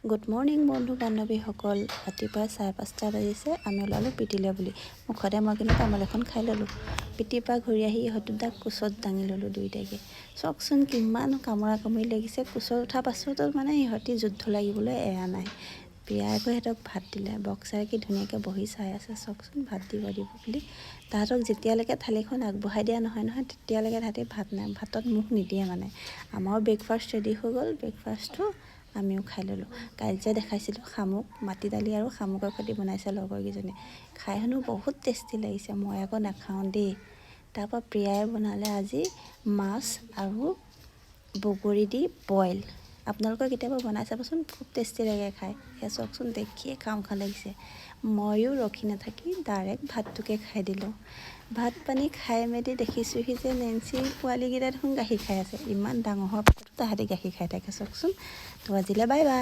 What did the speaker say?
Good morning বন্ধু বান্ধৱীসকল। ৰাতিপুৱা 5:30 বাজিছে। আমি ওলালোঁ পিটিলে বুলি। মুখতে মই কিন্তু তামোল এখন খাই ল'লোঁ। পিটিৰ পৰা ঘূৰি আহি ইহঁত দুটাক কোচত দাঙি ল'লোঁ দুয়োটাকে। চাওকচোন, কিমান কামোৰা কামুৰি লাগিছে। কোচত উঠাৰ পাছতো মানে ইহঁতি যুদ্ধ লাগিবলৈ এৰা নাই। প্ৰিয়াই আকৌ সিহঁতক ভাত দিলে। বক্সাৰে কি ধুনীয়াকৈ বহি চাই আছে চাওকচোন, ভাত দিব দিব বুলি। তাহাঁতক যেতিয়ালৈকে থালিখন আগবঢ়াই দিয়া নহয় নহয়, তেতিয়ালৈকে তাহাঁতি ভাত নাই ভাতত মুখ নিদিয়ে। মানে আমাৰো ব্ৰেকফাষ্ট ৰেডি হৈ গ'ল। ব্ৰেকফাষ্টটো আমিও খাই ল'লোঁ। কালি যে দেখাইছিলোঁ শামুক, মাটি দালি আৰু শামুকৰ সৈতে বনাইছে লগৰকেইজনীয়ে, খাই হেনো বহুত টেষ্টি লাগিছে। মই আকৌ নাখাওঁ দেই। তাৰপৰা প্ৰিয়াই বনালে আজি মাছ আৰু বগৰী দি বইল। আপোনালোকে কেতিয়াবা বনাই চাবচোন, খুব টেষ্টি লাগে খাই। সেয়া চাওকচোন, দেখিয়ে খাওঁ খাওঁ লাগিছে। ময়ো ৰখি নাথাকি ডাইৰেক্ট ভাতটোকে খাই দিলোঁ। ভাত পানী খাই মেলি দেখিছোঁহি যে নেঞ্চিৰ পোৱালীকেইটা দেখোন গাখীৰ খাই আছে। ইমান ডাঙৰ হোৱাৰ পাছতো তাহাঁতি গাখীৰ খাই থাকে চাওকচোন। তো আজিলৈ বাই বাই।